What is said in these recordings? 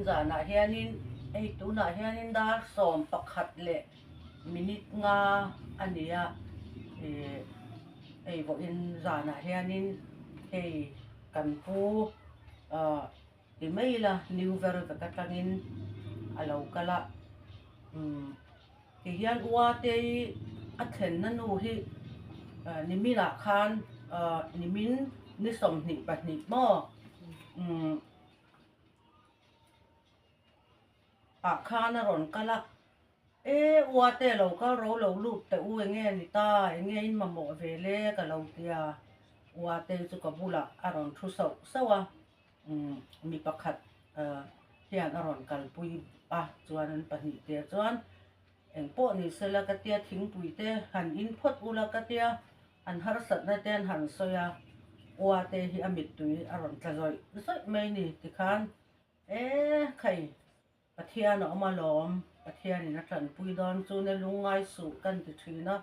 Vawiin zanah hianin hei tunah hianin dar 11 leh minute nga a ni a, ih hei vawiin zanah hianin hei kan pu ah ti mai ila new ver vek atangin a lo kal a umm tihian ua te hi a thlenna nu hi ah niminah khan ah nimin ni 22 maw umm. Ah khan a rawn kal a, E uate lo kal ro lo lut teh u enge ni ta, enge in mamawh ve le ka lo ti a, uate chu ka bulah a rawn thu sauh sauh a, umm mi pakhat hian a rawn kalpui a, chuan an pahnih te chuan engpawh ni sela ka tia thingpui te han in phawt ula ka tia an harsatna te an han sawi a, uate hi a mittui a rawn tla zawih zawih mai ni tikhan E khai, Pathian a awm alawm, Pathianin a tanpui dawn chu ne lungngai suh kan ti thin a,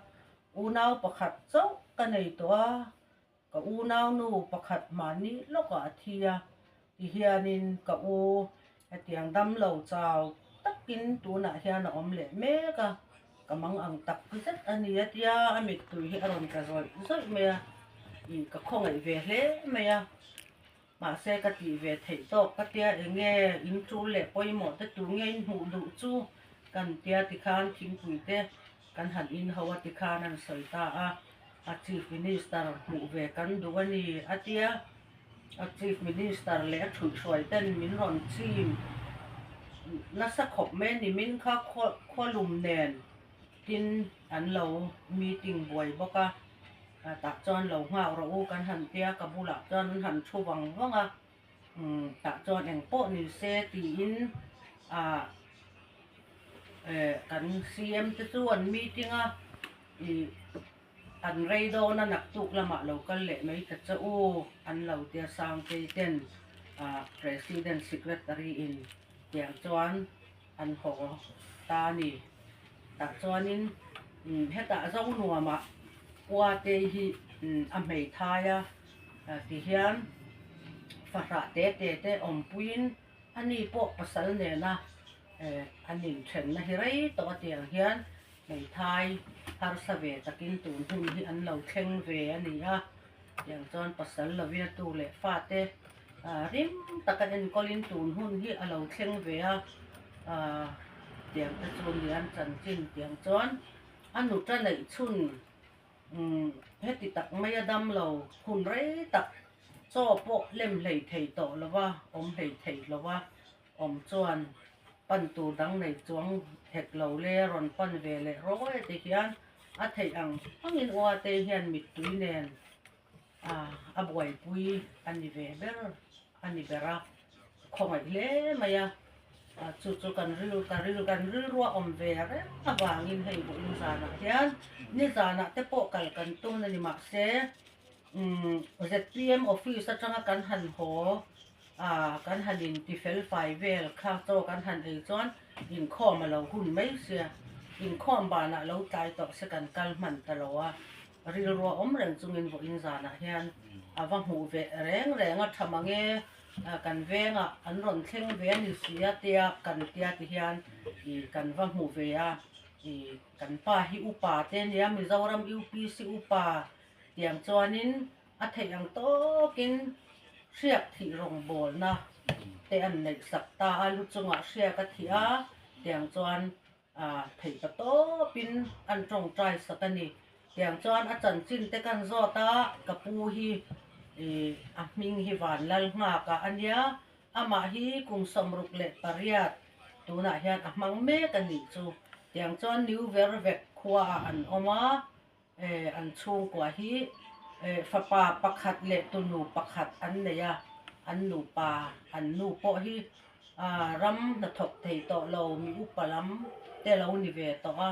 unau pakhat chauh ka nei tawh a, ka unau nu pakhat mahni lawkah a thi a, tihianin ka u hetiang damlo chau takin tunah hian a awm leh mek a, ka mang ang tak zet a ni a tia a mittui hi a rawn tla zawih zawih mai a, ih ka khawngaih ve hle mai a. Mahse ka tih ve theih tawk ka tia enge in tul leh pawimawh te tu nge in hmuh duh chu kan tia tikhan thingpui te kan han in ho a tikhan an sawi ta a, a Chief Minister hmuh ve kan duh a ni a tia, a Chief Minister leh a thuihhruai ten min rawn chim nasa khawp mai a ni min kha khualum nen tin an lo meeting buai bawk a. Tah chuan lo nghak rawh u kan han tia ka bulah chuan an han thu vang vang a, umm tah chuan eng pawh ni se tiin ah eh kan CM te chu an meeting a, ih an rei dawn a naktuk lamah lo kal leh mai ta che u an lo tia Sangtei ten ah President Secretary in tiang chuan an haw ta a ni. Tah chuanin hetah zo nuamah Uate hi a hmeithai a tihian fahrah te te te awmpuiin ani pawh pasal nena an inthenna hi rei tawh a tiang hian hmeithai harsa ve takin tun hun hi an lo thleng ve a ni a. Tiang chuan pasal lovia tu leh fate rim taka enkawlin tun hun hi a lo thleng ve a, tiang te chu nia an chanchin tiang chuan a nuta neih chhun heti tak maia damlo hun rei tak chaw pawh lem hlei thei tawh lova awm hlei thei lova awm chuan pan tur dang nei chuang hek lo le a rawn pan ve leh rawi te hian a theih ang angin uate hian mittui nen a buaipui a ni ve ber a ni ber a, khawngaih hle mai a, chu chu kan ril ka ril kan rilrua awm ve reng avangin hei vawiin zanah hian nizanah te pawh kal kan tum a ni mahse umm zpm office atanga kan han haw Ah, kan han in ti fel fai vel kha chaw kan han ei chuan inkhawm a lo hun mai sia, inkhawm banah lo tlai tawh se kan kal hman ta lo a, rilrua awm reng chungin vawiin zanah hian a va hmuh ve reng reng a tha mange, kan vengah an rawn thleng ve a ni sia tia kan tia ti hian ih kan va hmu ve a, ih kan pa hi upa te a nia Mizoram UPC upa tiang chuanin A theih ang tawkin hriak thih rawngbawlna te an neih sak ta a, lu chungah hriak a thih a, tiang chuan theih ta tawpin an tawngtai sak a ni. Tiang chuan a chanchin te kan zawt a, ka pu hi ih a hming hi Vanlalnghaka a nia, amah hi kum 68 tunah hian a hmang mek a nih chu. Tiang chuan New Vervek khuaah an awm a. An chhungkua hi fapa pakhat leh tunu pakhat an nei a, an nupa an nu pawh hi ram hnathawk thei tawh lo mi upa lam te lo ni ve tawh a,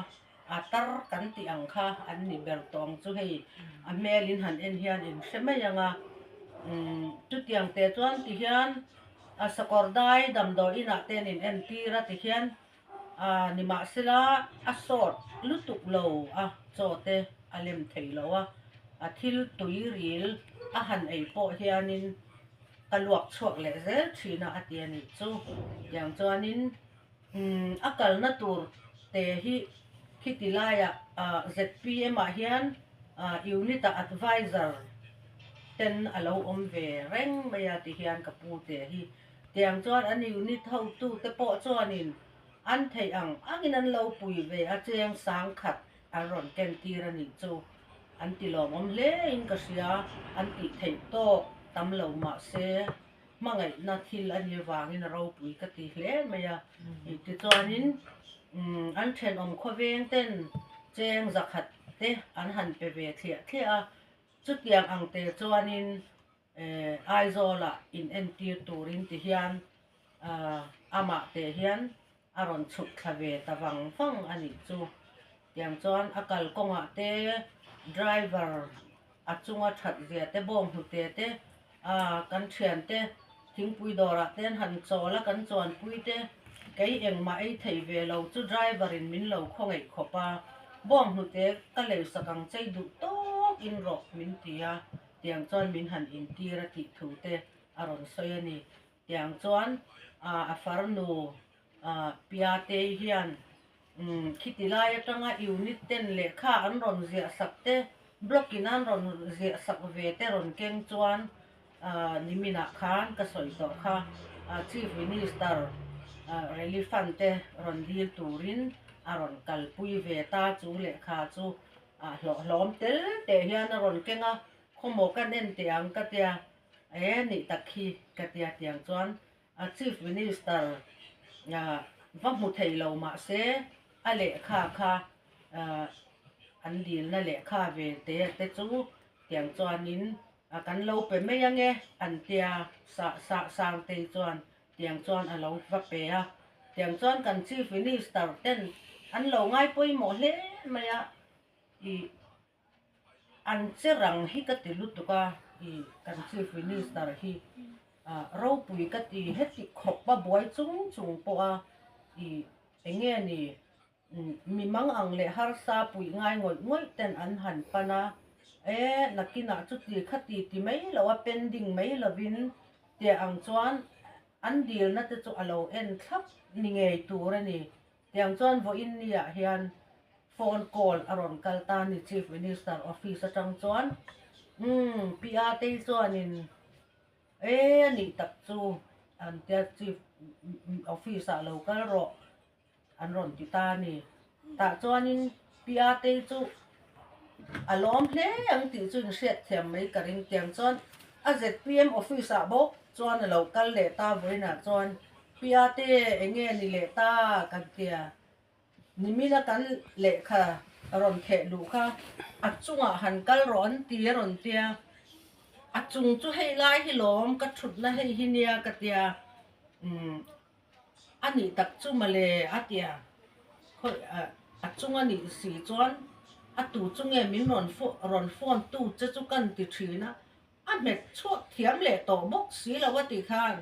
a tar kan tih ang kha an ni ber tawh ang chu hei a hmel in han en hian in hre mai ang a, chutiang te chuan ti hian a sakawr dai damdawi inah te an in entir a ti hian A nimahsela a sawt lutuk lo a, chaw te a lem thei lo a, a thil tui ril a han ei pawh hianin ka luak chhuak leh zel thin a a ti a nih chu. Tiang chuanin a kalna tur te hi khiti laiah zpm ah hian unit ah adviser ten a lo awm ve reng mai a ti hian ka pu te hi. Tiang chuan an unit hotu te pawh chuanin an theih ang angin an lo pui ve a cheng sangkhat an rawn ken tir a nih chu. An ti lawmawm hle in ka hria, an tih theih tawk tam lo mah se hmangaihna thil a nih avangin a ropui ka ti hle mai a. Tichuanin an thenawm khawveng ten cheng zakhat te an han pe ve thliah thliah a, chutiang ang te chuanin Aizawlah in entir turin ti hian amah te hian a rawn chhuk thla ve ta vang vang a nih chu. Tiang chuan a kalkawngah te driver a chunga that zia te bawng hnute te ah kan thian te thingpui dawrah te an han chawl a kan chuanpui te kei engmah ei thei ve lo chu driver in min lo khawngeih khawp a bawng hnute ka leisak ang chei duh tawk in rawh min ti a tiang chuan min han intir a tih thu te a rawn sawi a ni. Tiang chuan a farnu Piatei hian khiti lai atanga unit ten lehkha an rawn ziah sak te, block in an rawn ziah sak ve te rawn keng chuan niminah khan ka sawi tawh kha Chief Minister Relief Fund te rawn dil turin a rawn kalpui ve ta chu lehkha chu hlawhhlawm tel teh hian a rawn keng a, khawmaw ka nen teh ang ka tia. E nih tak khi ka tia tiang chuan a Chief Minister va hmu thei lo mah se a lehkha kha an dilna lehkha ve te te chu tiang chuanin kan lo pe mai ange an tia Sangtei chuan tiang chuan a lo va pe a. Tiang chuan kan Chief Minister ten an lo ngai pawimawh hle mai a ih An che rang hi ka ti lutuk a, i kan Chief Minister hi ropui ka ti heti khawp a buai chung chung pawh a, i enge ni mi mang ang leh harsa puih ngai ngawih ngawih ten an han pan a, e nakinah chuti khati ti mai lo a pending mai lovin tiah ang chuan an dilna te chu a lo en thlap ni ngei tur a ni. Tiang chuan vawiin niah hian phone call a rawn kal ta a ni Chief Minister office atang chuan umm Pi Atei chuanin e a nih tak chu an tia Chief office ah lo kal rawh an rawn ti ta a ni. Tah chuanin Pi Atei chu a lawm hle ang tih chu inhriat thiam mai ka ring. Tiang chuan a zpm office ah bawk chuan a lo kal leh ta vawiinah chuan Piate enge ni leh ta kan tia. Nimina kan lehkha rawn theh luh kha a chungah han kal rawh an ti a rawn tia. A chung chu hei lai hi lawm ka thutna hei hi nia ka tia. Umm a nih tak chu mawle a tia. Khawi a chung a nih si chuan a tu chu nge min rawn rawn phone tu che chu kan ti thin a. A hmet chhuak thiam leh tawh bawk si lo a tih khan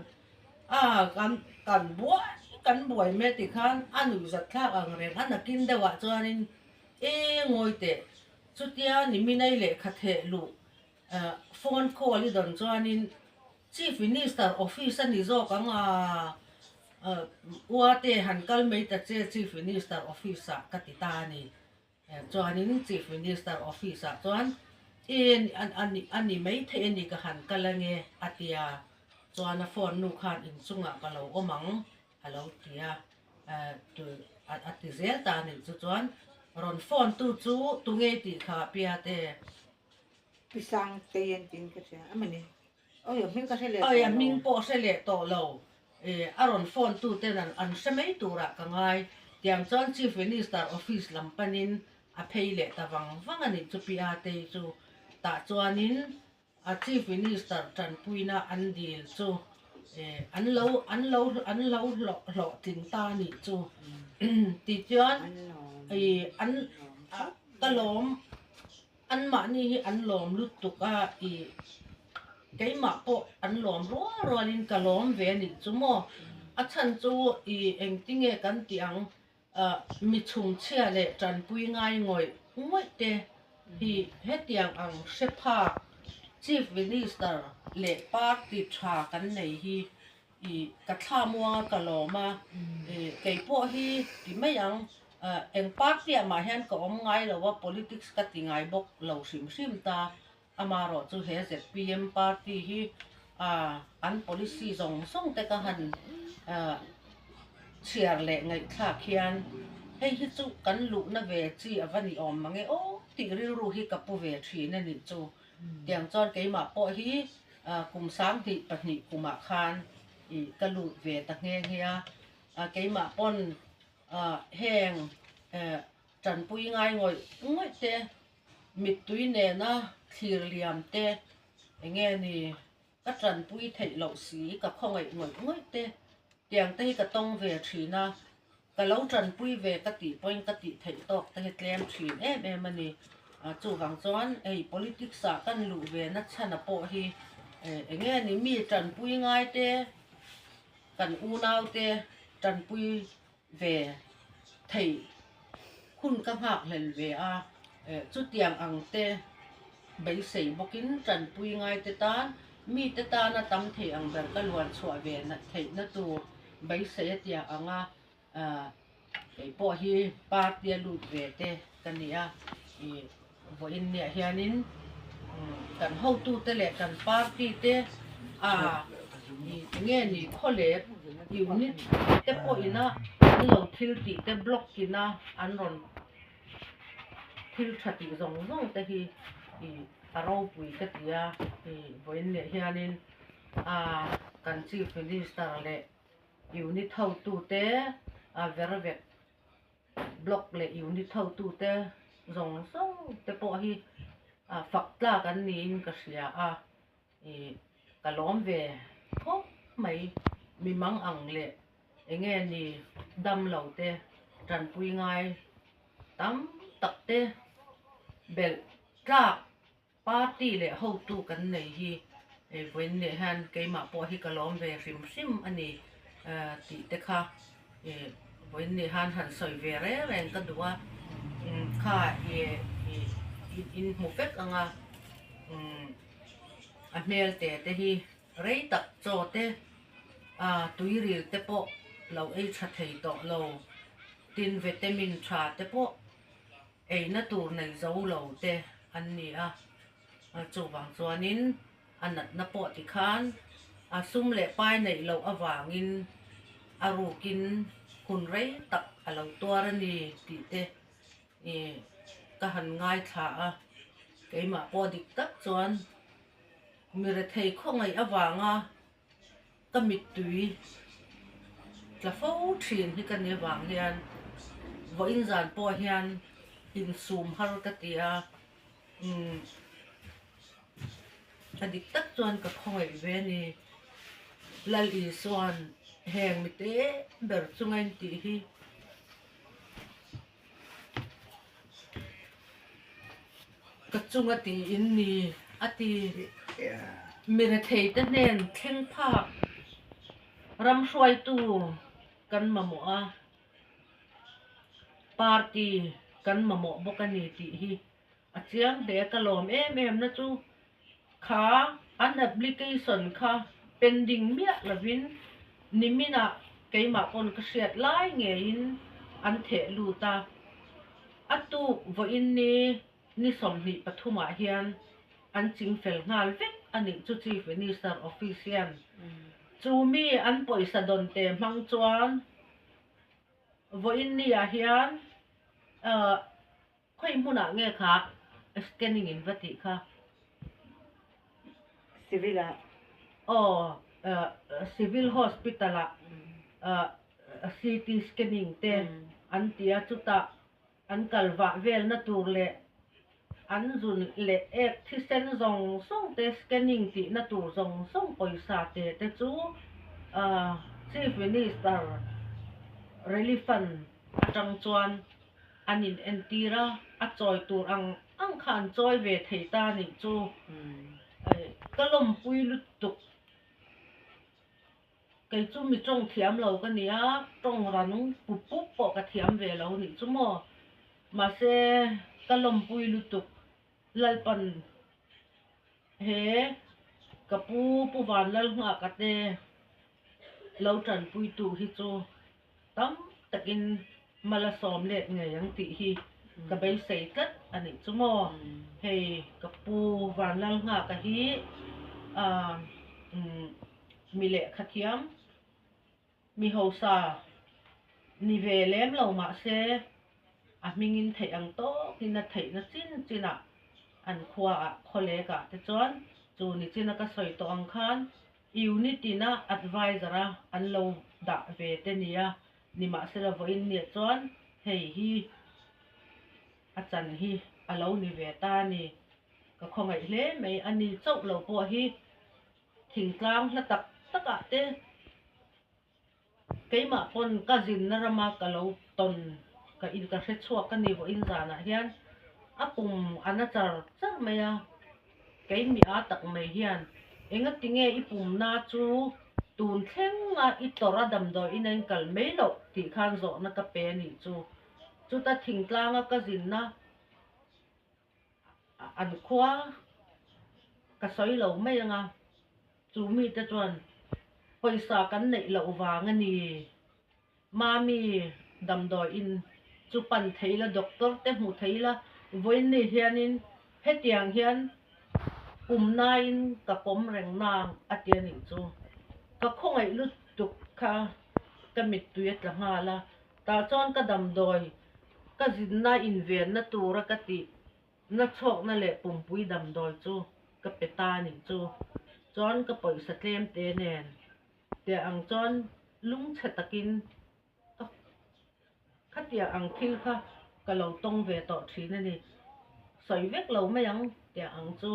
a kan kan buai kan buai mai a tih khan a nuihzat thlak ang reng a nakin deuhah chuanin e ngawi teh chutia niminai lehkha theh luh phone call i dawn chuanin Chief Minister office a ni zawk ang a ua te han kal mai ta che Chief Minister office ah ka ti ta a ni. Chuanin Chief Minister office ah chuan e a ni maithei a ni ka han kal ange a ti a, chuan a phone nu khan inchungah ka lo awm ang a lo ti a, a ti zel ta a nih chu chuan rawn phone tu chu tunge tih kha Piate. Pi Sangtei an tiin ka hria a mawni. Awi a hming ka hre leh tawh lo. Awi a hming pawh hre leh tawh lo. A rawn phone tu ten an hre mai turah ka ngai. Tiang chuan Chief Minister office lam panin a phei leh ta vang vang a nih chu Pi Atei chu. Tah chuanin a Chief Minister tanpuina an dil chu an lo an lo an lo hlawhtling ta a nih chu. Tichuan an ka lawm. Anmahni hi an lawm lutuk a i keimah pawh an lawm rual rualin ka lawm ve a nih chu maw? A chhan chu i engtinge kan tih ang mi chhungchhia leh tanpui ngai ngawih ngawih te hi hetiang ang hre phak. Chief Minister leh party tha kan nei hi i ka thla muanga ka lawm a, i kei pawh hi ti mai ang, eng party ah mah hian ka awm ngai lo a, politics ka ti ngai bawk lo hrim hrim ta, amarawh chu he zpm party hi an policy zawng zawng te ka han chhiar leh ngaihthlak hian hei hi chu kan luhna ve chi a va ni awm mange aw tih rilru hi ka pu ve thin a nih chu. Tiang chuan keimah pawh hi kum 2002 kumah khan ih ka lut ve ta nghe nghe a, keimah pawn heng tanpui ngai ngawih ngawih te, mittui nena thlir liam te enge ni ka tanpui theih loh si ka khawngaih ngawih ngawih te tiang te hi ka tawng ve thin a, Ka lo tanpui ve ka tih pawhin ka tih theih tawk te hi tlem thin em em a ni. Chuvang chuan hei politics ah kan luh ve na chhana pawh hi eng nge ni mi tanpui ngai te kan unau te tanpui ve theih hun ka nghak hlel ve a, chutiang ang te beisei bawkin tanpui ngai te tan mite tana tam thei ang ber ka luan chhuah ve theihna tur Beisei a tia ang a, kei pawh hi party a lut ve te ka ni a, ih vawiin niah hianin kan hotute leh kan party te a ih enge ni khawlep unit te pawhina an lo thil tih te block ina an rawn thil tha tih zawng zawng te hi ih a ropui ka ti a, ih vawiin niah hianin. A kan Chief Minister leh Unit hotute a vervek Block leh Unit hotute zawng zawng te pawh hi fak tlak an niin ka hria a, ih ka lawm ve khawp mai. Mi mang ang leh enge ni dam lo te tanpui ngai tam tak te belh tlak Party leh hotu kan nei hi vawiin leh hian keimah pawh hi ka lawm ve hrim hrim a ni tih te kha vawiin leh hian han sawi ve reng reng ka duh a, kha in hmu vek ang a, a hmel te te hi rei tak chaw te tuiril te pawh lo ei tha thei tawh lo, tin vitamin tha te pawh. Eina tur nei zo lo te an ni a, chuvang chuanin a natna pawh tikhan a sum leh pai neih loh avangin a rukin hun rei tak a lo tuar a ni tih te ka han ngaithla a, keimah pawh dik tak chuan mi rethei khawngaih avanga Ka mittui tla fo thin hi ka ni avang hian vawiin zan pawh hian insum har ka ti a, umm a dik tak chuan ka khawngaih ve a ni. Lal Isua'n heng mite ber chunga in tih hi. Ka chunga tiin ni a ti. Mi retheite hnen thleng phak ram hruaitu kan mamawh a, party kan mamawh bawk a ni tih hi a chiang hle. Ka lawm em em na chu kha an application kha pending miah lovin niminah keimah pawn ka hriat lai ngeiin an theh lut a, a tuk vawiin ni ni 23 ah hian an ching fel nghal vek a nih chu Chief Minister Office hian chu mi an pawisa dawn te hmang chuan vawiin ni ah hian ahh Khawi hmunah nge kha scanning in va tih kha? Civil ah. Aw, civil hospital ah CT scanning te an ti a, chutah an kal vah velna tur leh an zun leh ek thisen zawng zawng te scanning tihna tur zawng zawng pawisa te te chu Chief Minister Relief Fund atang chuan An in entir a, a chawi tur ang ang kha an chawi ve thei ta nih chu. Ka lawmpui lutuk. Kei chu mi tawng thiam lo ka ni a, tawng rang pup pup pawh ka thiam ve lo nih chu maw. Mahse ka lawmpui lutuk Lalpan. He ka pu Pu Vanlalnghaka te lo tanpuitu hi chu tam takin mal a sawm let ngei ang tih hi ka beisei tlat a nih chu maw. Hei ka pu Vanlalnghaka hi ah mi lehkha thiam Mi hausa ni ve lem lo mah se, a hmingin theih ang tawkin a theihna chin chinah an khuaah khawlekah te chuan chu ni china ka sawi tawh ang khan unit ina advisor a an lo dah ve te nia, nimahsela vawiin nia chuan hei hi a chan hi a lo ni ve ta a ni. Ka khawngaih hle mai a ni chauh lo pawh hi. Thingtlang hla tak takah te keimah pawn ka zinna rama ka lo tawn ka in ka hre chhuak ka ni vawiin zanah hian a pum a na char char mai a, keimi a tak mai hian engati nge i pumna chu tun thlenga i tawrh a damdawi in a inkal mai loh tih khan zawhna ka pe a nih chu. Chuta thingtlanga ka zinna An khua ka sawi lo mai anga, chu mite chuan pawisa kan neih loh vang a ni. Mami damdawi in chu pan thei la, doctor te hmu thei la, vawiin ni hianin hetiang hian pumnain ka pawm reng nang a ti a nih chu. Ka khawngaih lutuk kha ka mittui a tla nghal a, Tah chuan ka damdawi ka zinna invenna tura ka tih na chhawkna leh pumpui damdawi chu ka pe ta a nih chu. Chuan ka pawisa tlem te nen teh ang chuan lungchhe takin ka khatiang ang thil kha ka lo tawng ve tawh thin a ni. Sawi vek lo mai ang teh ang chu.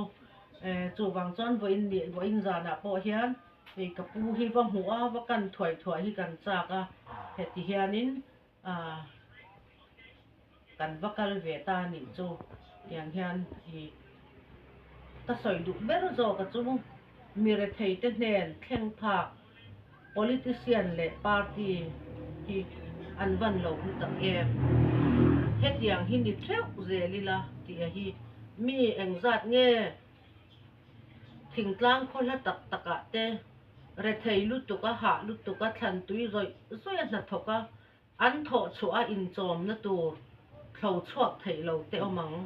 Chuvang chuan vawiin nih vawiin zanah pawh hian hei ka pu hi va hmuh a, va kan thuai thuai hi kan chak a, heti hianin ah kan va kal ve ta a nih chu tiang hian ih ka sawi duh ber zawk a chu mi rethei te hnen thleng phak Politician leh party hi an van lo hlu tak em? Hetiang hi ni theuh zel ila tih a hi mi engzat nge thingtlang khaw hla tak takah te rethei lutuk a hah lutuk a thlan tui zawih zawih a hnathawk a an thawh chhuah a inchawmna tur thlo chhuak theih lo te awm ang.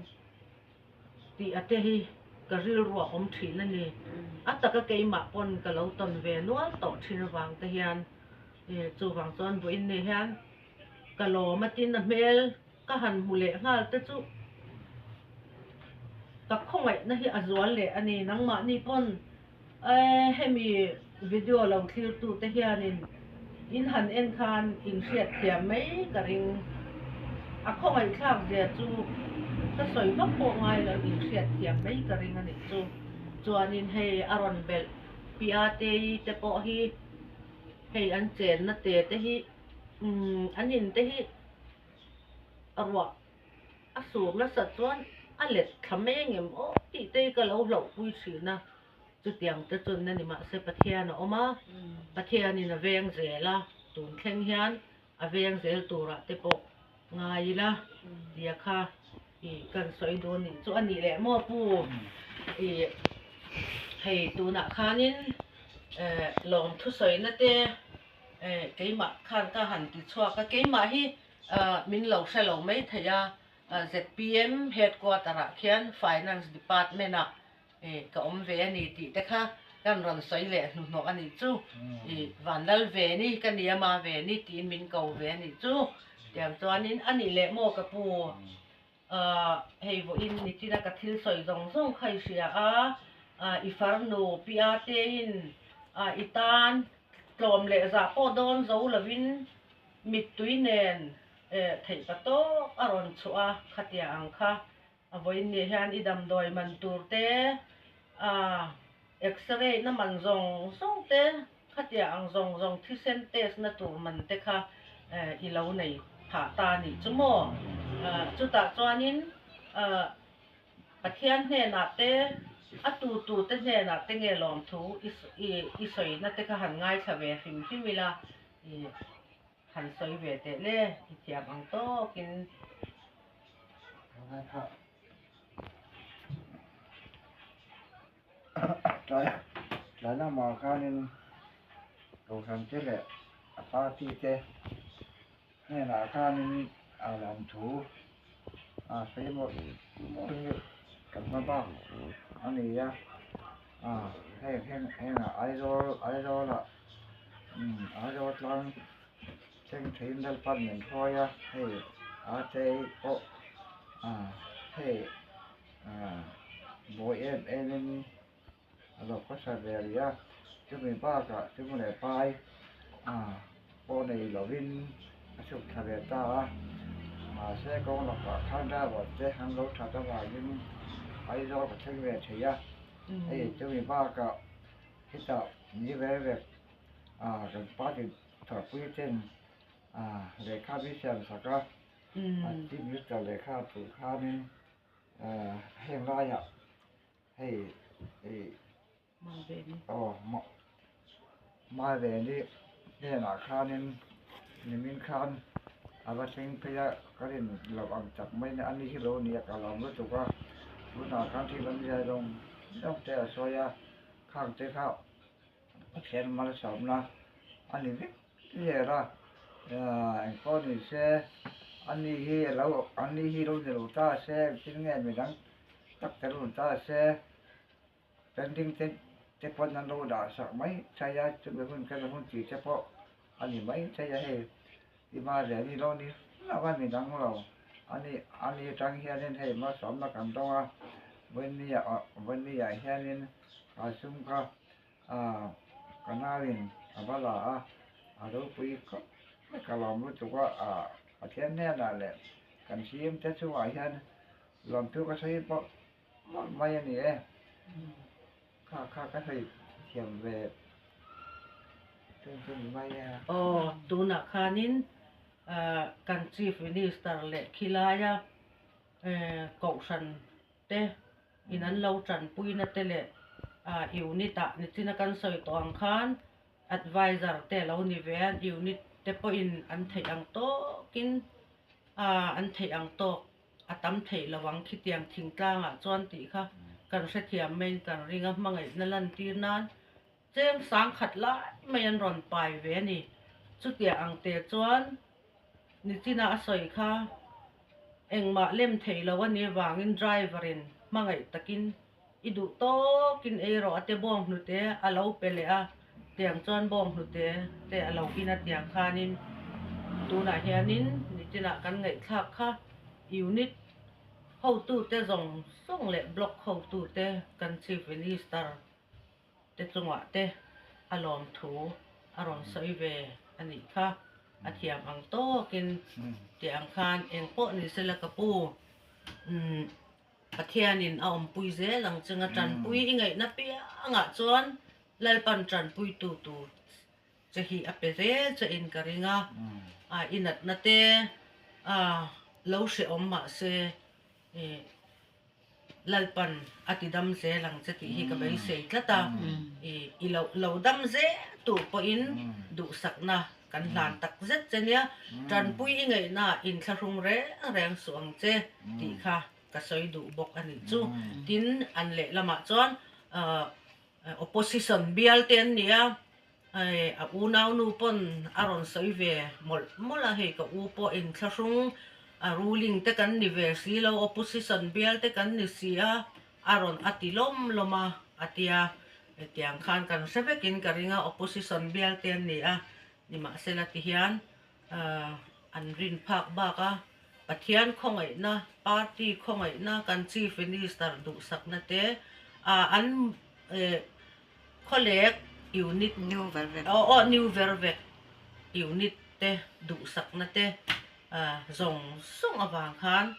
Tih a te hi ka rilruah awm thin a ni. A taka keimah pawn ka lo tawn ve nual tawh thin avang te hian chuvang chuan vawiin ni hian ka lawm a tin a hmel ka han hmu leh nghal te chu ka khawngaihna hi a zual leh a ni. Nangmahni pawn hemi video lo thlir tu te hianin in han en khan in hriat thiam mai ka ring. A khawngaihthlak zia chu ka sawi vak pawh ngai lo in hriat thiam mai ka ring a nih chu. Chuanin hei a rawn belh Piatei te pawh hi hei an chenna te te hi umm an in te hi a ruah a sur nasat chuan a let thla mai angem aw tih te hi ka lo hlauhpui thin a. Chutiang te chunna ni mahse Pathian a awm a, Pathianin a veng zel a, tun thleng hian a veng zel turah te pawh ngai ila tia kha i kan sawi dawn nih chu a nih leh maw pu i hei tunah khanin eh lawmthu sawina te eh keimah khan ka han ti chhuak a, keimah hi ah min lo hre lo mai thei a, zpm headquarter ah khian finance department ah I ka awm ve a ni tih te kha kan rawn sawi leh hnuhnawh a nih chu. I Vanlal ve ni ka nia ma ve ni tiin min ko ve a nih chu. Tiang chuanin a nih leh maw ka pu ah hei vawiin nichina ka thil sawi zawng zawng kha i hria a, ah i farnu pi a tein ah i tan tlawm leh zah pawh dawn zo lovin mittui nen eh theih pa tawk a rawn chhuah a khatia ang kha. A vawiin nih hian i damdawi man tur te, a x-ray na man zawng zawng te, khatia ang zawng zawng thisen test na tur man te kha i lo nei phah ta a nih chu maw? Chutah chuanin Pathian hnenah te, a tu tu te hnenah te nge lawmthu i sawina te kha han ngaithla ve hrim hrim ila i Han sawi ve teh le, i thiam ang tawkin. Tlai tlai lamah khanin Kohhran te leh a party te hnenah khanin a lam thu a sawi mawlh mawlh hi kan hma bak a ni a, heng heng hengah Aizawl Aizawlah Aizawl tlang thleng theiin Lalpan min hruai a, hei a chei pawh hei buai em em in a lo khawsa ve rih a, chumi bakah chung leh pai pawh nei lovin a chhuk thla ve ta a, mahse kawng lakah khan driver te an lo that avangin Aizawl ka thleng ve thei a, hei chumi bakah hetah ni ve vek kan party thawhpui ten lehkha min siam sak a, Chief Minister lehkha tur khanin heng laiah Hei ih aw Maveni hnenah khanin nimin khan a va thleng phei a, ka rin loh ang tak mai a ni hi lo ni a, ka lawm lutuk a, tunah khan thil awm zia zawng zawng te a sawi a, khang te kha Pathian malsawmna a ni vek zel a, engpawh ni se ani hi alo ani hi lo ni lo ta se engtin nge midang tak te lo ni ta se pending te te pawn an lo dah sak mai thei a chumi hun kha hun tih te pawh a ni mai thei a hei ima leh ani lo ni hlauh a midang lo ani ani atang hianin hei malsawmna kan dawng a vawinia vawinia hianin a sum kha Aaa ka nauin a va la a, a ropui khawp mai ka lawm lutuk a, aaa Pathian hnenah leh kan CM te chungah hian lawmthu ka sawi pawh mawlh mai a ni e, kha kha ka sawi thiam ve chung chu ni mai a. Aw tunah khanin aaa kan Chief Minister leh khilaia kohhran te in an lo tanpuina te leh ah unit ah nichina kan sawi tawh ang khan adviser te a lo ni ve a unit te pawhin an theih ang tawkin ah an theih ang tawk a tam theih lo ang khitiang thingtlangah chuan tih kha kan hrethiam maiin kan ring a hmangaihna lantir nan cheng sangkhat lai mai an rawn pai ve a ni chutiang ang te chuan Nichina a sawi kha engmah lem thei lo a nih avangin driver in hmangaih takin i duh tawkin ei rawh a te bawng hnute a lo pe leh a, tiang chuan bawng hnute te a lo in a tiang khanin tunah hianin nichina kan ngaihthlak kha unit hotute zawng zawng leh block hotute kan chief minister te chungah te a lawmthu a rawn sawi ve a nih kha. A thiam ang tawkin tih ang khan eng pawh ni sela ka pu umm Pathianin a awmpui zel ang chunga tanpui i ngaihna piangah chuan Lalpan tanpuitu tur che hi a pe zel che in ka ring a, a i natna te a lo hrehawm mahse ih Lalpan a ti dam zel ang che tih hi ka beisei tlat a, i lo lo dam zel tur pawhin duhsakna kan hlan tak zet che nia, tanpui i ngaihna inthlahrung reng reng suh ang che tih kha ka sawi duh bawk a nih chu. Tin, an lehlamah chuan opposition bial te an ni a, A unaunu pawn a rawn sawi ve mawlh mawlh a, hei ka u pawh inthlahrung a ruling te kan ni ve si lo, opposition bial te kan ni si a, a rawn a ti lawm lawm a, a tia. Hetiang khan kan hre vekin ka ring a, opposition bial te an ni a, nimahsela ti hian an rin phak bak a, Pathian khawngaihna, party khawngaihna, kan Chief Minister duhsakna te an Khawlek unit New Vervek aw aw New Vervek unit te duhsakna te zawng zawng avang khan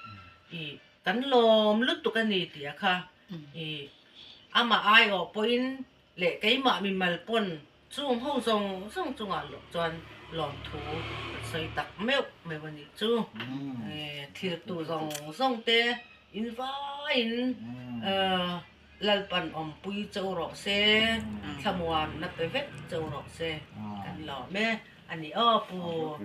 ih kan lawm lutuk a ni tih a kha ih amah aiawh pawhin leh keimah mimal pawn chung ho zawng zawng chungah chuan lawmthu kan sawi tak meuh meuh a nih chu thirtu zawng zawng te invaiin Lalpan awmpui cheu rawh se, thlamuanna pe vek cheu rawh se kan lawm e a ni aw Pu.